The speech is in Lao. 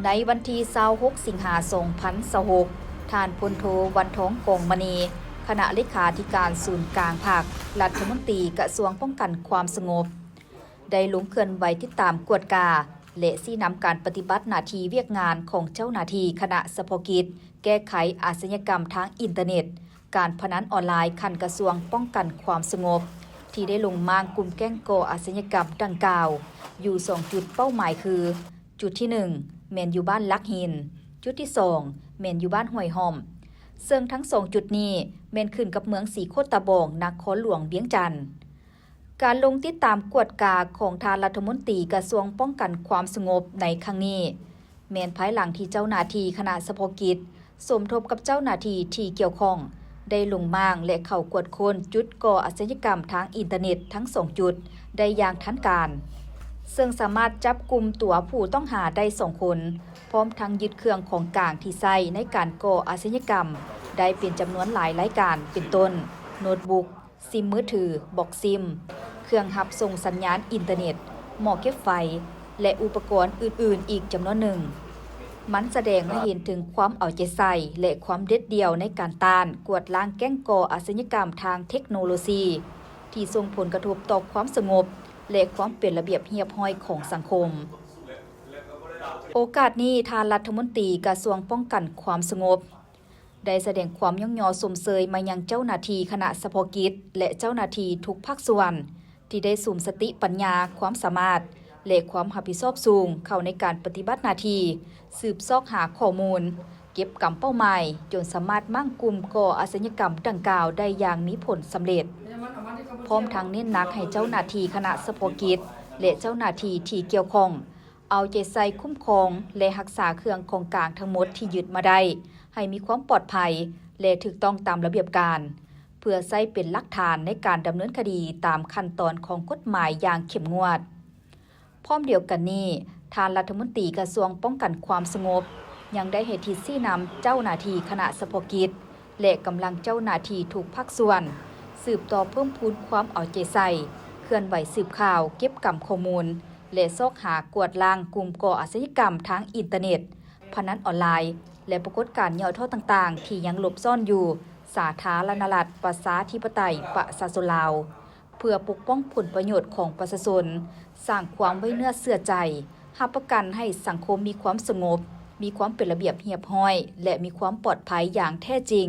ໃນວັນທີຊາວຫົກ ສິງຫາ ສອງພັນຊາວຫົກ, ທ່ານ ພົນໂທ ວັນທອງ ກອງມະນີ, ຄະນະເລຂາທິການສູນກາງພັກ, ລັດຖະມົນຕີກະຊວງປ້ອງກັນຄວາມສະຫງົບ ໄດ້ລົງເຄື່ອນໄຫວຕິດຕາມກວດກາ ແລະ ຊີ້ນຳການປະຕິບັດໜ້າທີ່ວຽກງານຂອງເຈົ້າໜ້າທີ່ຄະນະສະເພາະກິດແກ້ໄຂອາຊະຍາກຳທາງອິນເຕີເນັດ, ການພະນັນອອນລາຍຂັ້ນກະຊວງປ້ອງກັນຄວາມສະຫງົບ ທີ່ໄດ້ລົງມ້າງກຸ່ມແກ້ງກໍ່ອາຊະຍາກຳດັ່ງກ່າວ ຢູ່ສອງຈຸດເປົ້າໝາຍຄື ຈຸດທີໜຶ່ງ ແມ່ນຢູ່ບ້ານຫຼັກຫີນ, ຈຸດທີສອງ ແມ່ນຢູ່ບ້ານຫ້ວຍຫ້ອມ, ເຊິ່ງທັງສອງຈຸດນີ້ແມ່ນຂຶ້ນກັບເມືອງສີໂຄດຕະບອງ, ນະຄອນຫຼວງວຽງຈັນ. ການລົງຕິດຕາມກວດກາຂອງທ່ານລັດຖະມົນຕີກະຊວງປ້ອງກັນຄວາມສະຫງົບໃນຄັ້ງນີ້ ແມ່ນພາຍຫຼັງທີ່ເຈົ້າໜ້າທີ່ຄະນະສະເພາະກິດ ສົມທົບກັບເຈົ້າໜ້າທີ່ທີ່ກ່ຽວຂ້ອງ ໄດ້ລົງມ້າງ ແລະ ເຂົ້າກວດຄົ້ນຈຸດກໍ່ອາຊະຍາກຳທາງອິນເຕີເນັດທັງສອງຈຸດໄດ້ຢ່າງທັນການ, ເຊິ່ງສາມາດຈັບກຸມຕົວຜູ້ຕ້ອງຫາໄດ້ສອງຄົນ, ພ້ອມທັງຍຶດເຄື່ອງຂອງກາງທີ່ໃຊ້ໃນການກໍ່ອາຊະຍາກຳໄດ້ເປັນຈຳນວນຫຼາຍລາຍການ ເປັນຕົ້ນ ໂນດບຸກ, ຊິມມືຖື, ບັອກຊິມ, ເຄື່ອງຮັບສົ່ງສັນຍານອິນເຕີເນັດ, ໝໍ້ເກັບໄຟ ແລະ ອຸປະກອນອື່ນໆອີກຈຳນວນໜຶ່ງ. ມັນສະແດງໃຫ້ເຫັນເຖິງຄວາມເອົາໃຈໃສ່ ແລະ ຄວາມເດັດດ່ຽວໃນການຕ້ານກວດລ້າງແກ້ງກໍ່ອາຊະຍາກຳທາງເທັກໂນໂລຊີ ທີ່ສົ່ງຜົນກະທົບຕໍ່ຄວາມສະຫງົບ ແລະ ຄວາມເປັນລະບຽບຮຽບຮ້ອຍຂອງສັງຄົມ. ໂອກາດນີ້, ທ່ານລັດຖະມົນຕີກະຊວງປ້ອງກັນຄວາມສະຫງົບ ໄດ້ສະແດງຄວາມຍ້ອງຍໍຊົມເຊີຍມາຍັງເຈົ້າໜ້າທີ່ຄະນະສະເພາະກິດ ແລະ ເຈົ້າໜ້າທີ່ທຸກພາກສ່ວນ ທີ່ໄດ້ສຸມສະຕິປັນຍາ, ຄວາມສາມາດ ແລະ ຄວາມຮັບຜິດຊອບສູງເຂົ້າໃນການປະຕິບັດໜ້າທີ່ ສືບຊອກຫາຂໍ້ມູນ, ເກັບກຳເປົ້າໝາຍ ຈົນສາມາດມ້າງກຸ່ມກໍ່ອາຊະຍາກຳດັ່ງກ່າວໄດ້ຢ່າງມີຜົນສຳເລັດ, ພ້ອມທັງເນັ້ນໜັກໃຫ້ເຈົ້າໜ້າທີ່ຄະນະສະເພາະກິດ ແລະ ເຈົ້າໜ້າທີ່ທີ່ກ່ຽວຂ້ອງ ເອົາໃຈໃສ່ຄຸ້ມຄອງ ແລະ ຮັກສາເຄື່ອງຂອງກາງທັງໝົດທີ່ຍຶດມາໄດ້ ໃຫ້ມີຄວາມປອດໄພ ແລະ ຖືກຕ້ອງຕາມລະບຽບການ, ເພື່ອໃຊ້ເປັນຫຼັກຖານໃນການດຳເນີນຄະດີຕາມຂັ້ນຕອນຂອງກົດໝາຍຢ່າງເຂັ້ມງວດ. ພ້ອມດຽວກັນນີ້, ທ່ານລັດຖະມົນຕີກະຊວງປ້ອງກັນຄວາມສະຫງົບ ຍັງໄດ້ໃຫ້ທິດຊີ້ນຳເຈົ້າໜ້າທີ່ຄະນະສະເພາະກິດ ແລະ ກຳລັງເຈົ້າໜ້າທີ່ທຸກພາກສ່ວນ ສືບຕໍ່ເພີ່ມພູນຄວາມເອົາໃຈໃສ່, ເຄື່ອນໄຫວສືບຂ່າວ, ເກັບກຳຂໍ້ມູນ ແລະ ຊອກຫາກວດລ້າງກຸ່ມກໍ່ອາຊະຍາກຳທາງອິນເຕີເນັດ, ພະນັນອອນລາຍ ແລະ ປາກົດການຫຍໍ້ທໍ້ຕ່າງໆ ທີ່ຍັງຫຼົບຊ້ອນຢູ່ສາທາລະນະລັດ ປະຊາທິປະໄຕ ປະຊາຊົນລາວ, ເພື່ອປົກປ້ອງຜົນປະໂຫຍດຂອງປະຊາຊົນ, ສ້າງຄວາມໄວ້ເນື້ອເຊື່ອໃຈ, ຮັບປະກັນໃຫ້ສັງຄົມມີຄວາມສະຫງົບ, ມີຄວາມເປັນລະບຽບຮຽບຮ້ອຍ ແລະ ມີຄວາມປອດໄພຢ່າງແທ້ຈິງ.